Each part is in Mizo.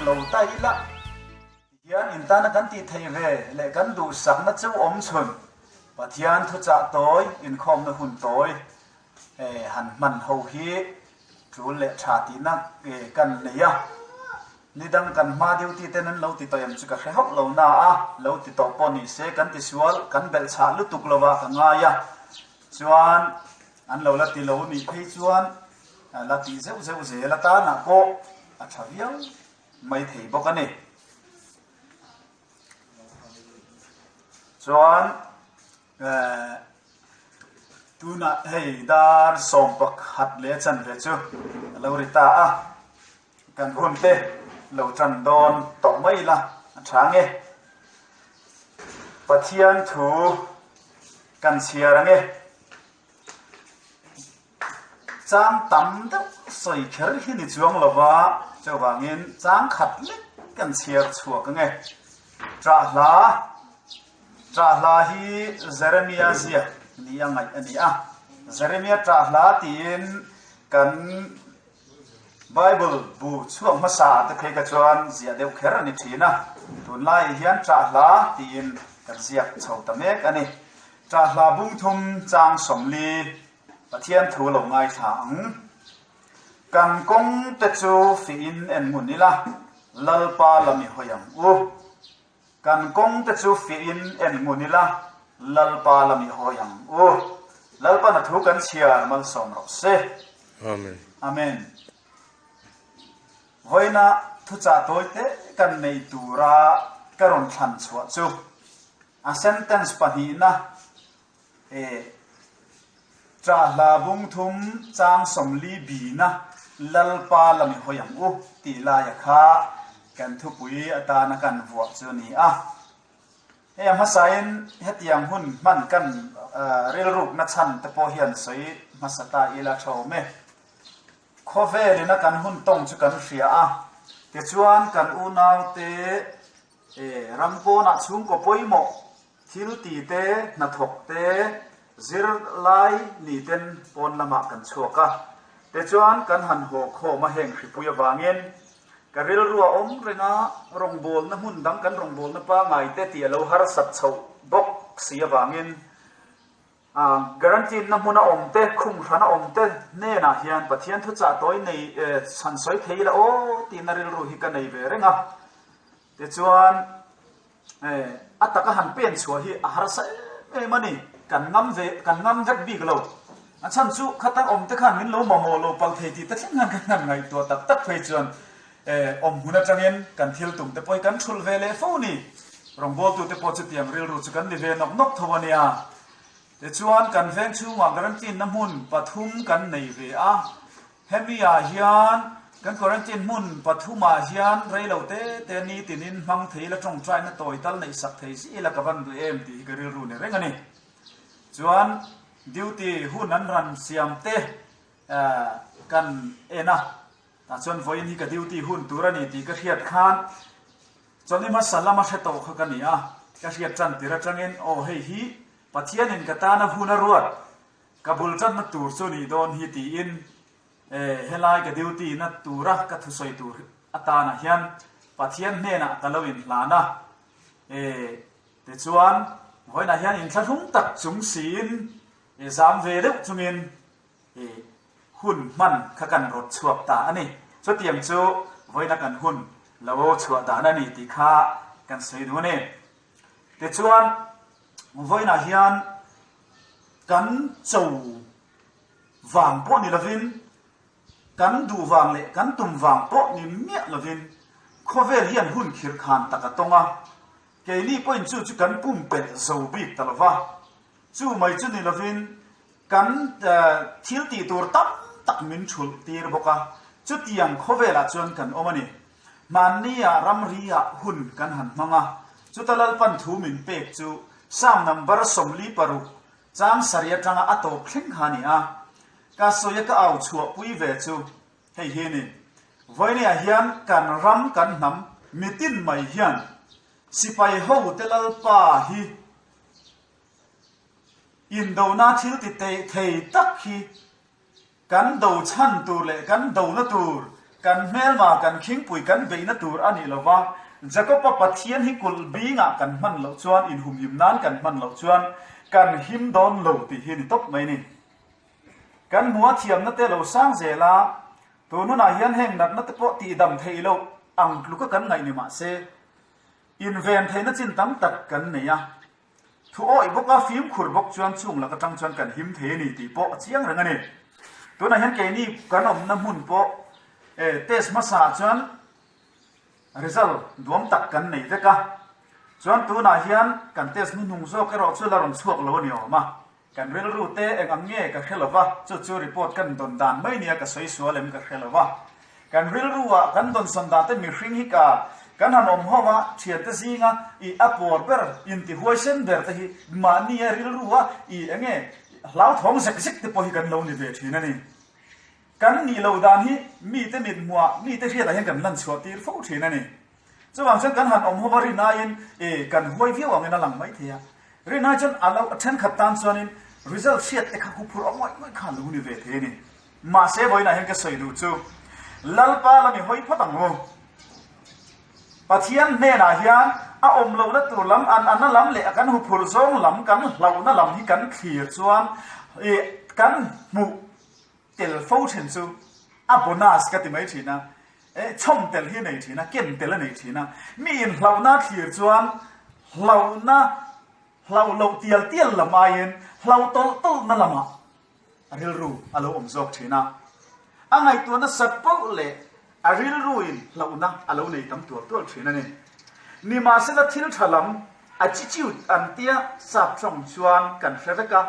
lo ta ila. Tihian in tana kan tih theih ve leh kan duhsakna chu awm chhun Pathian thuchah tawi inkhawmna hun tawi han hman ho hi tul leh tha tihna kan nei a. Nidang kan hma duty ten an lo ti tawh em chu ka hre hauh lo na a, lo ti tawh pawh ni se kan ti sual kan belh chhah lutuk lo ah ka ngai a. Chuan an lo la ti lo nih phei chuan la tih zeuh zeuh zel atanah pawh a tha viau mai thei bawk a ni. Chuan eh tunah hei dar 11 leh chanve chu a lo ri ta a, kan hun te lo tan dawn tawh mai ila a tha nge. Pathian thu kan chhiar ange. Chang tam deuh sawi kher hi ni chuang lo va, chuvangin chang khat lek kan chhiar chhuak ange. Ṭah hla, Ṭah hla hi Jeremia ziak ni a ngaih a ni a. Jeremia ṭah hla tiin kan Bible bu chhuak hmasa ah te phei kha chuan ziah deuh kher a ni ṭhin a. Tunlaiah hian ṭah hla tiin kan ziak chho ta mek a ni. Ṭah hla bung thum chang 40 Pathian thu lo ngaithla ang. Kan kawng te chu fihin en ngun ila, Lalpa lam i hawi ang u. Kan kawng te chu fihin en ngun ila, Lalpa lam i hawi ang u. Lalpan a thu kan chhiar malsawm rawh se. Amen. Amen. Vawiina thuchah tawi te kan nei tura ka rawn thlan chhuah chu a sentence pahnihna E Ṭahla bung thum chang 40 bina Lalpa la mi hawi ang u tih laia kha kan thupui atana kan vuah chu a ni a. Hei a hmasain hetiang hun hman kan rilrukna chhan te pawh hian sawi hmasa ta ila tha awm e. Khawvelina kan hun tawng chu kan hria a, tichuan kan unaute E ram pawnah chhungkaw pawimawh thil ti te, hnathawk te, zir lai ni ten pawn lamah kan chhuak a. Tichuan kan han haw khawm a heng hripui avangin ka rilru a awm reng a, rawngbawlna hmun dang kan rawngbawlna pangai te tih a lo harsat chhoh bawk si avangin A guarantee na hmun a awm te, khum hran a awm te hnenah hian Pathian thuchah tawi nei chhan sawi thei ila aw tihna rilru hi ka nei ve reng a. Tichuan a taka han pen chhuah hi a harsa em em a ni. Kan ngam ve, kan ngam vek bik lo. A chhan chu khatang awm te khan min lo mamawh lo pal thei tih te thleng khan kan han ngaihtuah tak tak phei chuan awm hmun atangin kan thil tum te pawh hi kan thulh ve leh fo ni. Rawngbawltute pawh chutiang rilru chu kan ni ve nawk nawk tho a nia. Tichuan kan veng chhungah quarantine na hmun pathum kan nei ve a, hemi ah hian kan quarantine hmun pathum ah hian reilo te te nitinin hmang thei ila tawngtaina tawi tal neih sak thei si ila ka van duh em tih hi ka rilru ni reng a ni. Chuan duty hun an ran siam te kan en a, tah chuan vawiin hi ka duty hun tur a ni tih ka hriat khan Chawlhni hmasa lama hre tawh kha ka ni a, ka hriat tan tir atangin aw hei hi Pathianin ka tana hun a ruat, ka bul tanna tur chu nih dawn hi tiin e helai ka duty na tura ka thusawi tur atanah hian Pathian hnenah ka lo inhlan a, e tichuan vawiinah hian inthlahrung tak chung siin e zam ve deuh chungin I hun hman kha kan rawt chhuak ta a ni. Chutiang chu vawiina kan hun lo chhuah dan a ni tih kha kan sawi duh a ni. Tichuan, vawiinah hian kan cho vang pawh ni lovin, kan duh vang leh kan tum vang pawh ni miah lovin khawvel hian hun khirhkhan tak a tawng a. Keini pawhin chu chu kan pumpelh zo bik ta lova. Chu mai chu ni lovin Kan thil tih tur tam tak min thulh tir bawk a, chutiang khawvelah chuan kan awm a ni. Hmannia ramri-ah hun kan han hmang a, chuta Lalpan thu min pek chu Psalm number 46 chang sarih atanga a tawp thleng kha a ni a. Ka sawia ka au chhuahpui ve chu hei hi a ni, Vawinia hian kan ram kan hnam mitin mai hian sipai hote Lalpa hi Indona thil ti thei tak hi kan do chhan tur leh kan dona tur, Kan hmelma kan khingpui kan beihna tur a nih lova, Jakob-a Pathian hi kulh bingah kan hman loh chuan inhumhim nan kan hman loh chuan kan him dawn lo tih hi ni tawp mai ni. Kan hmua thiamna te lo sang zel a, tun hunah hian heng natna te pawh tihdam theih loh ang tluka kan ngaih ni mah se, inven theihna chin tam tak kan nei a. Thu awih bawk a, fimkhur bawk chuan chung lak atang chuan kan him thei a ni tih pawh a chiang reng a ni. Tunah hian keini kan awmna hmun pawh test hmasa ah chuan result duam tak kan nei vek a, chuan tunah hian kan test hnuhnung zawk erawh chu la rawn chhuak lo a ni awm a. Kan rilru te eng ang nge ka hre lo va, chu chu report kan dawn dan mai nia ka sawi sual em ka hre lo va. Kan rilru ah kan dawn sawn dan te mihring hi ka kan han awm ho a, thiante zinga i a pawr ber, inti huaisen ber te hi mahni a rilru a i eng nge hlauthawng zek zek te pawh hi kan lo ni ve thin a ni. Kan nih loh dan hi mite mithmuah, mite hriatah hian kan lan chhuah tir fo thin a ni. Chuvang chuan kan han awm hova rin aiin e kan huai viau angin a lang mai thei a. Rin ai chuan a lo thenkhat tan chuanin result hriat te kha huphurh a ngawih ngawih kha a lo ni ve thei a ni. Mahse vawiinah hian ka sawi duh chu Lalpa lam i hawi phawt ang u. Pathian hnenah hian a awm lohna tur lam, an anna lam leh a kan huphurh zawng lam, kan hlauhna lam hi kan thlir chuan e kan hmuh Tel fo thin chu a bonus ka ti mai thin a, eh chhawm tel hi a nei thin a, ken tel a nei thin a. Mi in hlauhna thlir chuan hlauhna hlauh loh tial tial lam aiin hlauh tawlh tawlhna lamah rilru a lo awm zawk thin a. A ngaihtuah nasat poh leh a rilruin hlauhna a lo nei tam tual tual thin a ni. Nimahsela thil tha lam attitude an tia sap tawng chuan kan hre vek a,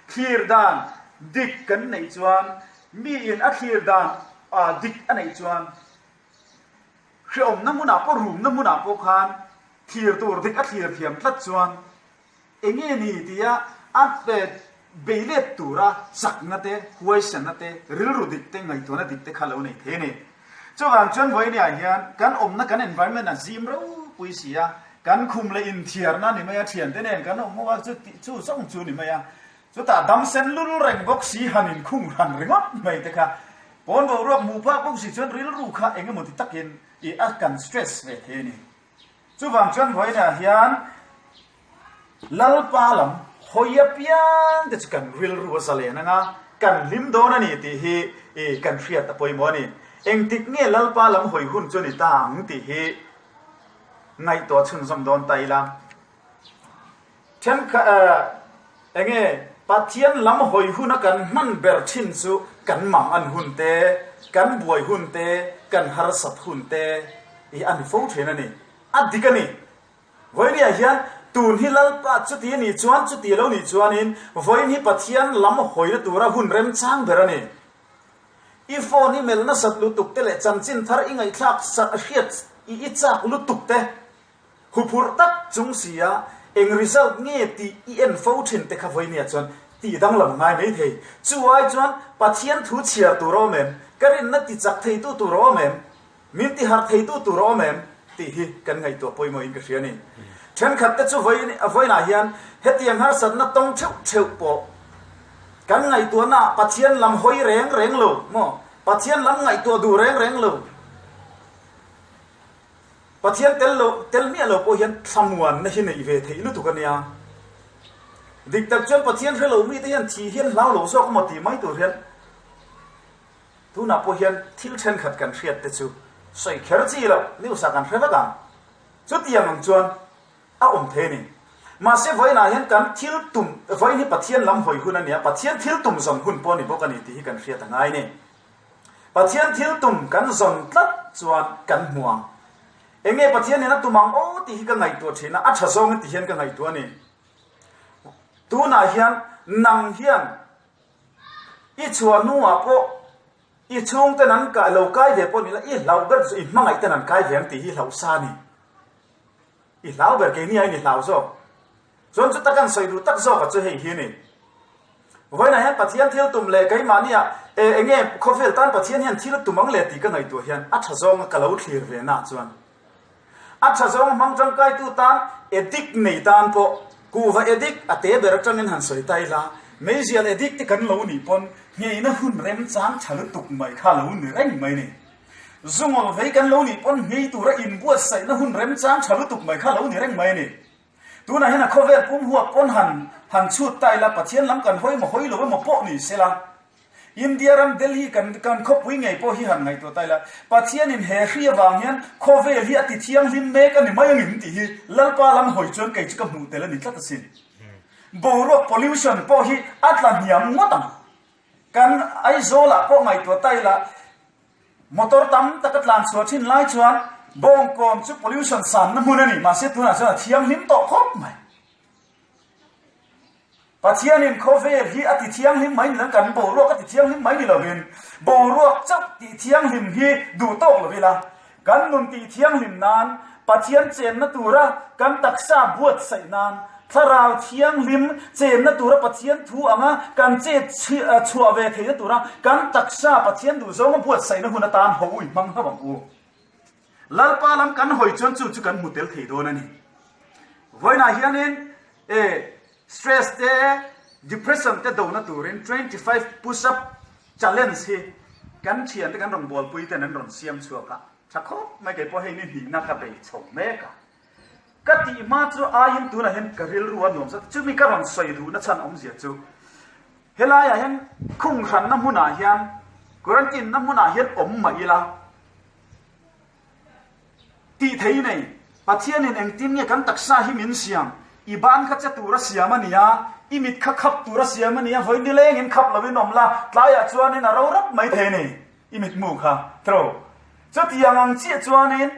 thlir dan dik kan neih chuan miin a thlir dan dik a neih chuan hreawmna hmunah pawh rumna hmunah pawh khan thlir tur dik a thlir thiam tlat chuan Enge ni tia a bei let tura chakna te, huaisanna te, rilru dik te, ngaihtuahna dik te kha lo nei thei a ni. Chuvang chuan vawinia hian kan awmna kan environment a zim ropui si a, kan khum leh inthiarna ni mai a, thiante nen kan awm ho a, chu tih chu zawng chu ni mai a. Chutah dam sen lul reng bawk si han inkhung hran ringawt mai te kha pawn boruak hmuh phak bawk si chuan rilru kha engemaw ti takin i a kan stress ve thei a ni. Chuvang chuan vawiinah hian Lalpa lam hawi apiang te chu kan rilru a zalen anga kan hlim dawn a ni tih hi i kan hriat a pawimawh a ni. Engtik nge Lalpa lam hawi hun chu a ni ta ang tih hi ngaihtuah chhunzawm dawn ta ila. Thenkhat enge Pathian lam hawi huna kan hman ber thin chu kan mang an hun te, kan buai hun te, kan harsat hun te hi a ni fo thin a ni. A dik a ni. Vawinia hian tun hi Lalpa chuti a nih chuan chuti lo nih chuanin vawiin hi Pathian lam hawina tura hun remchang ber a ni. I phone i melh nasat lutuk te leh chanchin thar i ngaihthlak sak hriat i chak lutuk te Huphurh tak chung sia eng result nge tih i en fo thin te kha vawinia chuan tih danglam ngai mai thei. Chu ai chuan Pathian thu chhiar tur a awm em? Ka rinna ti chak theitu tur a awm em? Min ti harh theitu tur a awm em? tih hi kan ngaihtuah pawimawhin ka hria a ni. Thenkhat te chu vawiinah hian hetiang harsatna tawng theuh theuh pawh kan ngaihtuahnaah Pathian lam hawi reng reng lo maw? Pathian lam ngaihtuah duh reng reng lo. Pathian tel lo, tel miah lo pawh hian thlamuanna hi neih ve theih lutuk a nia. Dik tak chuan Pathian hre lo mite hian thi hian hlau lo zawk emaw tih mai tur hian tunah pawh hian thil thenkhat kan hriat te chu sawi kher chi lo, news ah kan hre vek ang. Chutiang ang chuan a awm thei a ni. Mahse vawiinah hian kan thil tum, vawiin hi Pathian lam hawi hun a nia, Pathian thil tum zawn hun pawh a ni bawk a ni tih hi kan hriat a ngai a ni. Pathian thil tum kan zawn tlat chuan kan hmu ang. Enge Pathian in a tum ang aw tih hi ka ngaihtuah thin a, a tha zawngin ti hian ka ngaihtuah a ni. Tunah hian nang hian i chhuah hnuah pawh i chhungten an kai lo kai ve pawh ni la, i hlauh ber chu i hmangaih ten an kai ve ang tih hi hlauhsa a ni. I hlau ber keini aiin i hlau zawk. Chuan chuta kan sawi duh tak zawk a chu hei hi a ni. Vawiinah hian Pathian thil tum leh keimahnia e enge khawvel tan Pathian hian thil tum ang le tih ka ngaihtuah hian a tha zawnga ka lo thlir ve na chuan a tha zawnga hmang tangkaitu tan addict nei tan pawh kuhva addict a te ber atangin han sawi ta ila meizial addict te kan lo nih pawn ngheina hun remchang tha lutuk mai kha lo ni reng mai ni. Zungawl vei kan lo nih pawn nghei tura inbuatsaihna hun remchang tha lutuk mai kha lo ni reng mai a ni. Tunah hian a khawvel pum huap pawn han han chhut ta ila Pathian lam kan hawi emaw hawi lo emaw pawh ni sela, India ram Delhi kan kan khawpui ngei pawh hi han ngaihtuah ta ila, Pathianin he hri avang hian khawvel hi a ti thianghlim mek a ni mai angin tih hi Lalpa lam hawi chuan kei chu ka hmuh tel a ni tlat asin. Boruak pollution pawh hi a tla hniam ngawt ang. Kan Aizawlah pawh ngaihtuah ta ila, Motor tam taka tlan chhuah thin lai chuan Bawngkawn chu pollution sanna hmun a ni, mahse tunah chuan a thianghlim tawh khawp mai. Pathianin khawvel hi a ti thianghlim mai ni lo, kan boruak a ti thianghlim mai ni lovin, boruak chauh tih thianghlim hi duh tawk lo ila, kan nun tih thianghlim nan, Pathian chenna tura kan taksa buatsaih nan, Thlarau Thianghlim chenna tura Pathian thu anga kan chet chhuah ve theihna tura kan taksa Pathian duhzawnga buatsaihna hun atan ho i hmang hlauh ang u. Lalpa lam kan hawi chuan chu chu kan hmu tel thei dawn a ni. Vawiinah hianin e stress te depression te dona turin 25 push up challenge hi kan thiante kan rawn bualpui ten an rawn siam chhuak a. Tha khawp mai kei pawh hei ni hnihna ka bei chho mek a. Ka tih hma chu aiin tunah hian ka rilru a nuam zat. Chumi ka rawn sawi duhna chhan awmzia chu helaiah hian khung hranna hmunah hian quarantine na hmunah hian awm mah ila tih thei nei Pathianin engtin nge kan taksa hi min siam i ban kha che tura siam a nia i mit kha khap tura siam a nia vawi nilengin khap lovin awm la tlaiah chuanin a ro rap mai thei ni i mitmu kha throw chutiang ang chiah chuanin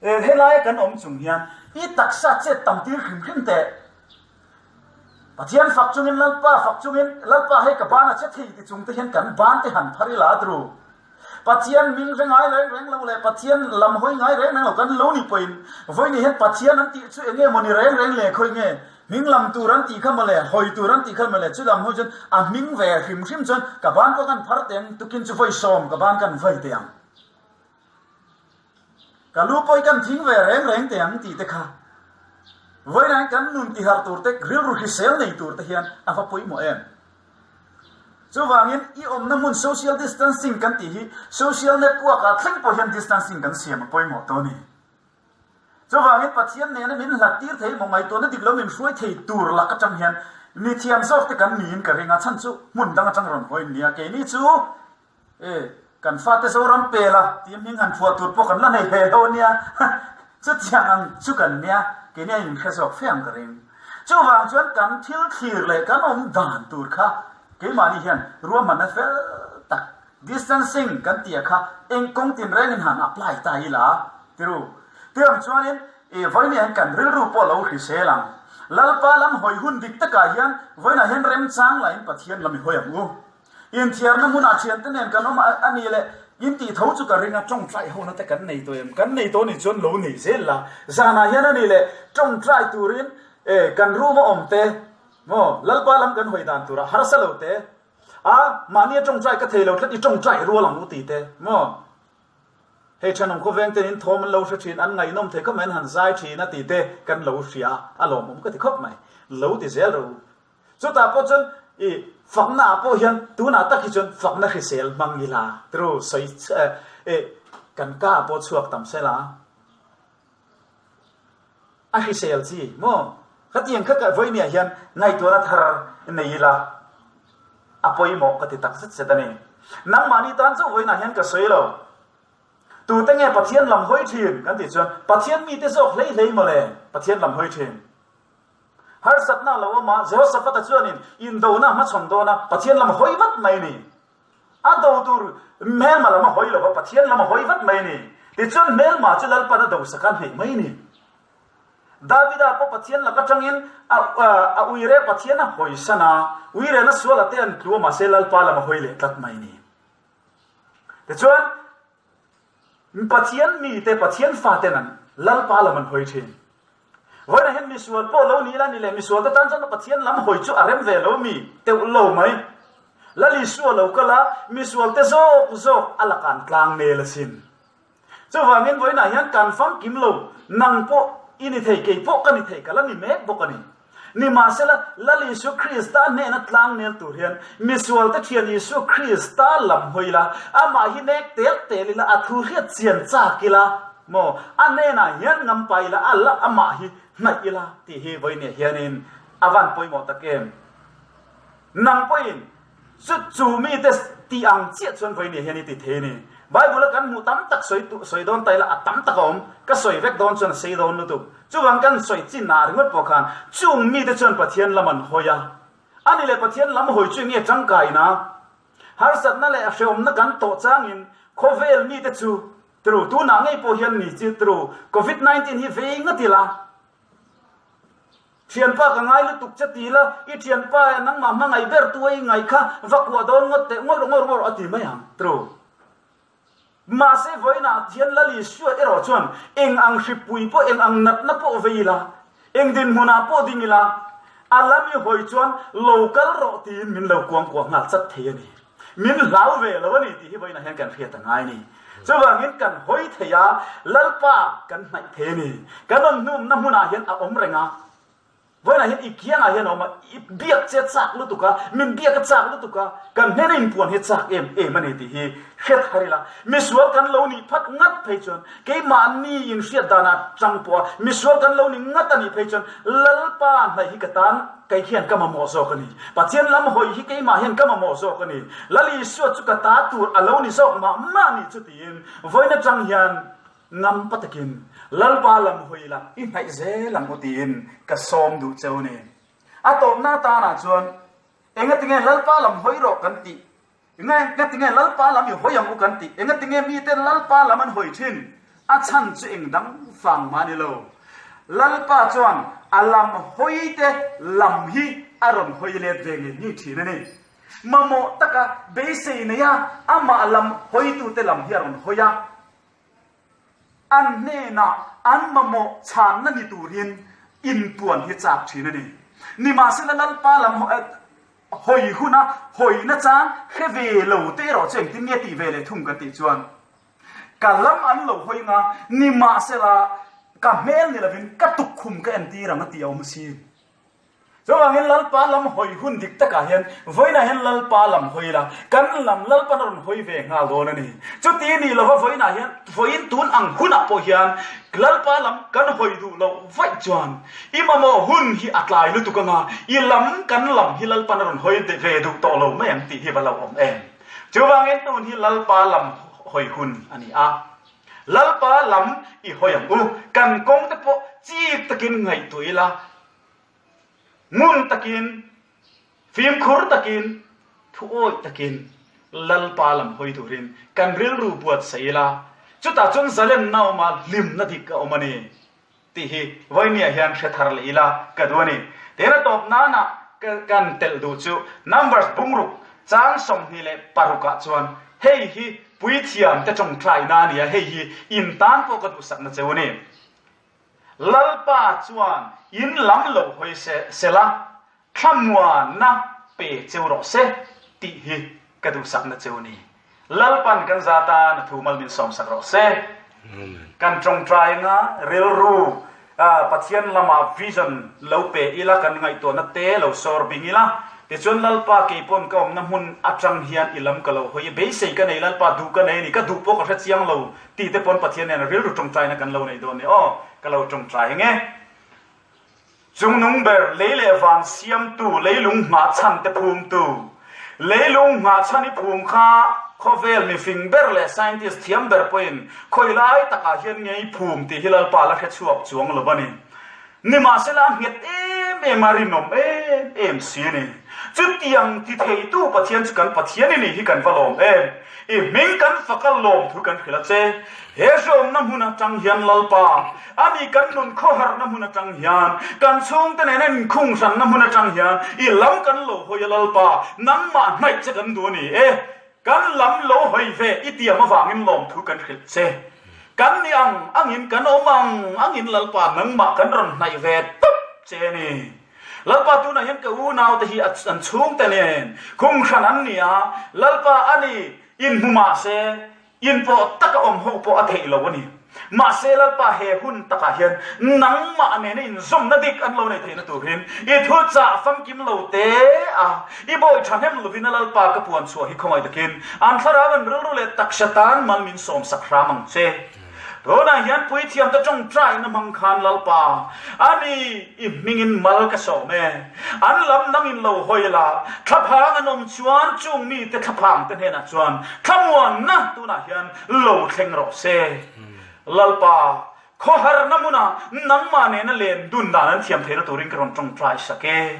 Helaia kan awm chung hian i taksa chet tam tir hrim hrim teh. Pathian fak chungin Lalpa fak chungin Lalpa hei ka ban a che thei ti chung te hian kan ban te han phar ila tru. Pathian ming hre ngai reng reng lo leh Pathian lam hawi ngai reng reng lo kan lo ni pawhin vawiin hian Pathian an tih chu enge maw ni reng reng le khawi nge hming lam tur an tih kha maw le hawi tur an tih kha maw le chu lam hawi chuan a hming ve hrim hrim chuan ka ban pawh kan phar teh ang tukin chu vawi sawm ka ban kan vai teh ang. Ka lu pawh hi kan thing ve reng reng teh ang tih te kha vawiin kan nun tihar tur te, rilru hrisel nei tur te hian a va pawimawh em? Chuvangin i awmna hmun social distancing kan tih hi social network ah thleng pawh hian distancing kan siam a pawimawh tawh a ni. Chuvangin Pathian nena min hlat tir thei maw ngaihtuahna dik lo min hruai thei tur lak atang hian mi thiam zawk te kan niin ka ring a, chhan chu hmun dang atang rawn hawi nia keini chu E, kan fate Zoram pel a, tih hming han phuah tur pawh kan la nei ve lo nia. Chutiang ang chu kan nia, keini a inhre zawk fe ang ka ring. Chuvang chuan kan thil thlir leh kan awm dan tur kha keimahni hian ruahmanna fel tak, distancing kan tih a kha eng kawng tinrengin han apply ta ila tiru. Tiang chuanin e vawiin hian kan rilru pawh lo hrisel ang. Lalpa lam hawi hun dik takah hian vawiinah hian remchang lahin Pathian lam i hawi ang u. Inthiarna hmunah thiante nen kan awm a ni leh in tih tho chu ka ring a, tawngtai hona te kan nei tawh em? Kan nei tawh nih chuan lo nei zel la, zanah hian a ni leh tawngtai turin e kan room a awm te maw Lalpa lam kan hawi dan turah harsa lo te a mahnia tawngtai ka thei lo tlat i tawngtai rual ang u ti te maw hei thenawm khawveng ten in thawm an lo hre thin an ngaihnawm thei khawp mai an han zai thin a ti te kan lo hria a lawmawm ka ti khawp mai lo ti zel ro. Chutah pawh chuan i fakna ah pawh hian tunah tak hi chuan fakna hrisel hmang ila tru sawi i kan ka ah pawh chhuak tam sela a hrisel chi maw khatiang kha ka vawinia hian ngaihtuahna thar nei ila a pawimawh ka ti tak zet zet a ni. Nangmahni tan chauh vawiinah hian ka sawi lo. Tute nge Pathian lam hawi thin kan tih chuan Pathian mite zawk hlei hlei mawle Pathian lam hawi thin. Harsatna a lo awm a, Jehoshaphat-a chuanin indona a hmachhawn dawn a, Pathian lam a hawi vat mai a ni. A do tur hmelma lam a hawi lo va, Pathian lam a hawi vat mai a ni. Tichuan hmelma chu Lalpan a dosak a hneih mai a ni. Davida pawh Pathian lak atangin a a uire Pathian a hawisan a, uirena suala te an tlu a, mahse Lalpa lam a hawi leh tlat mai a ni. Tichuan Pathian mite, Pathian faten an Lalpa lam an hawi thin. Vawiinah hian misual pawh lo ni ila ni leh misual te tan chuan Pathian lam hawi chu a rem ve lo mi teuh lo mai. Lal Isua lo kal a, misual te zawk zawk a lakan tlang nel asin. Chuvangin vawiinah hian kan famkim lo, nang pawh i ni thei, kei pawh ka ni thei, ka la ni mek bawk a ni. Nimahsela, Lal Isua Krista hnena tlangnel tur hian misualte thian Isua Krista lam hawi ila, amah hi nek tel tel ila, a thu hriat chian chak ila, maw, a hnenah hian ngampa ila, a la amah hi hnaih ila tih hi vawinia hianin a van pawimawh tak em? Nang pawhin Chu chu mite tih ang chiah chuan vawinia hian i ti thei a ni. Bible-a kan hmuh tam tak sawi tu sawi dawn ta ila a tam tak a awm. Ka sawi vek dawn chuan a sei dawn lutuk. Chuvang kan sawi chin ah ringawt pawh khan chung mite chuan Pathian lam an hawi a. Ani leh Pathian lam hawi chu enge tangkaina, harsatna leh hrehawmna kan tawh changin khawvel mite chu tru tunah ngei pawh hian ni chi tru Covid 19 hi vei ngawt ila. Thianpa ka ngai lutuk che ti la, i thianpa e nangmah hmangaih ber tu a i ngaih kha va kuah dawn ngawt teh ngawr ngawr ngawr a ti mai ang tru. Mahse vawiinah thian Lal Isua erawh chuan eng ang hripui pawh eng ang natna pawh vei ila, eng dinhmunah pawh ding ila, a lam i hawi chuan lo kal rawh tiin min lo kuangkuah nghal chat thei a ni. Min hlau ve lo a ni tih hi vawiinah hian kan hriat a ngai a ni. Chuvangin kan hawi thei a, Lalpa kan hnaih thei a ni. Kan awm hnumna hmunah hian a awm reng a, vawiinah hian i kiangah hian a awm a, i biak che chak lutuk a, min biak a chak lutuk a, kan hnena inpuan hi chak em em a ni tih hi hriat har ila. Misual kan lo nih phat ngat phei chuan, keimahni inhriat danah chang pawh a, misual kan lo ni ngat a nih phei chuan Lalpa hnaih hi ka tan Kei hian ka mamawh zawk a ni. Pathian lam hawi hi keimah hian ka mamawh zawk a ni. Lal Isua chu ka ta tur a lo ni zawk mah mah ni chu tiin vawiin atang hian ngam pa takin Lalpa lam hawi la i hnaih zel ang u tiin ka sawm duh cheu a ni. A tawpna atanah chuan engatinge Lalpa lam hawi rawh kan tih? Engatinge Lalpa lam i hawi ang u kan tih? Engatinge miten Lalpa lam an hawi thin? A chhan chu eng dang vang mah a ni lo. Lalpa chuan a lam hawi te lam hi a rawn hawi let ve ngei ngei thin a ni. Mamawh taka beisei neia amah lam hawitute lam hi a rawn hawi a. An hnenah an mamawh chhanna ni turin inpuan hi chak thin a ni. Nimahsela Lalpa lam hawi huna hawina chang hre ve lo te erawh chu engtin nge tih ve leh thung kan tih chuan ka lam an lo hawi nga, nimahsela ka hmel ni lovin ka tukkhum ka entir ang a tih a awm asin. Chuvangin Lalpa lam hawi hun dik takah hian vawiinah hian Lalpa lam hawi ila, kan lam Lalpan a rawn hawi ve nghal dawn a ni. Chuti ni lova vawiinah hian, vawiin tun ang hunah pawh hian Lalpa lam kan hawi duh loh vaih chuan i mamawh hun hi a tlai lutuk anga, i lam kan lam hi Lalpan a rawn hawi ve duh tawh lo mai ang tih hi va lo awm em. Chuvangin tun hi Lalpa lam hawi hun a ni a. Lalpa lam i hawi ang u, kan kawng te pawh chik takin ngaihtuah ila, Ngun takin, fimkhur takin, thuawih takin Lalpa lam hawi turin kan rilru buatsaih ila, chutah chuan zalenna a awm a, hlimna dik a awm a ni tih hi vawinia hian hre thar leh ila ka duh a ni. Tin, a tawp nana kan telh duh chu Numbers bungruk chang 26 ah chuan hei hi puithiamte tawngtaina a ni a, hei hi in tan pawh ka duhsakna cheu a ni. Lalpa chuan in lam lo hawi se sela, thlamuanna pe cheu rawh se tih hi ka duhsakna cheu ni. Lalpan kan za tan a thu mal min sawmsak rawh se. Kan tawngtai anga rilru Pathian lama vision lo pe ila, kan ngaihtuahna te lo sawr bing ila, tichuan Lalpa keipawn ka awmna hmun atang hian i lam ka lo hawi i, beisei ka nei Lalpa duh ka nei a ni, ka duh pawh ka hre chiang lo Tih te pawn Pathian nen rilru tawngtaina kan lo nei dawn ni aw, ka lo tawngtai ang e. Chungnung ber, lei leh van siamtu, leilung nghahchhan te phumtu. Leilung nghahchhan i phum kha khawvel mifing ber leh scientist thiam ber pawhin khawi lai takah hian nge i phum tih hi Lalpa la hre chhuak chuang lo a ni. Nimahsela a nghet em em a, rinawm em em si a ni. Chutiang ti theitu Pathian chu kan Pathian i nih hi kan va lawm em! I hming kan fak a lawm thu kan hrilh a che. He hreawmna hmun atang hian Lalpa, ani kan nun khawharhna hmun atang hian, kan chhungte nena inkhung hranna hmun atang hian i lam kan lo hawi a Lalpa, nangmah hnaih che kan duh a ni e. Kan lam lo hawi ve i tiam avangin lawmthu kan hrilh che. Kan ni ang angin kan awm ang angin Lalpa nangmah kan rawn hnaih ve tawp che a ni. Lalpa tunah hian ka unaute hi an chhungte nen khung hran an ni a, Lalpa a ni, inhmu mah se, inpawh taka awm ho pawh a theih lo a ni. Mahse Lalpa he hun takah hian nangmah nena inzawmna dik an lo nei theihna turin i thuchah famkim lo te a, i bawi thahnem lovin a Lalpa ka puan chhuah hi khawngaih takin an thlarau an rilru leh taksa tan mal min sawmsak hram ang che. Tunah hian puithiamte tawngtaina hmang khan Lalpa, ani i hmingin mal ka sawm e. An lam nangin lo hawi la, thlaphang an awm chuan chung mite thlaphangte hnenah chuan thlamuanna tunah hian lo thleng rawh se. Lalpa, khawharna hmuna nangmah nena len dun dan an thiam theihna turin ka rawn tawngtai sak e.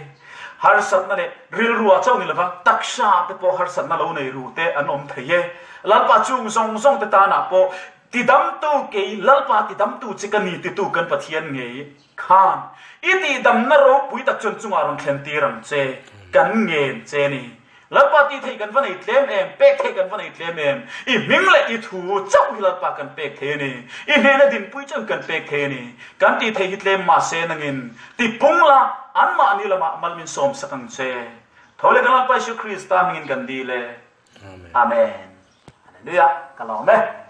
Harsatna leh rilrua chauh ni lova taksa te pawh harsatna lo nei ru te an awm thei e. Lalpa chung zawng zawng te tanah pawh tidamtu kei Lalpa tidamtu che ka ni titu kan Pathian ngei khan i tihdamna ropui tak chuan chungah rawn thlen tir ang che, kan ngen che ni. Lalpa tih theih kan va nei tlem em, pek theih kan va nei tlem em, i hming leh i thu chauh hi Lalpa kan pek thei a ni, i hnena dinpui chauh hi kan pek thei a ni. Kan tih theih hi tlem mahse nangin tipung la, anmahni lamah mal min sawmsak ang che. Tho leh kan Lalpa Isu Krista hmingin kan dil e. Amen. Hallelujah. Ka lawm e.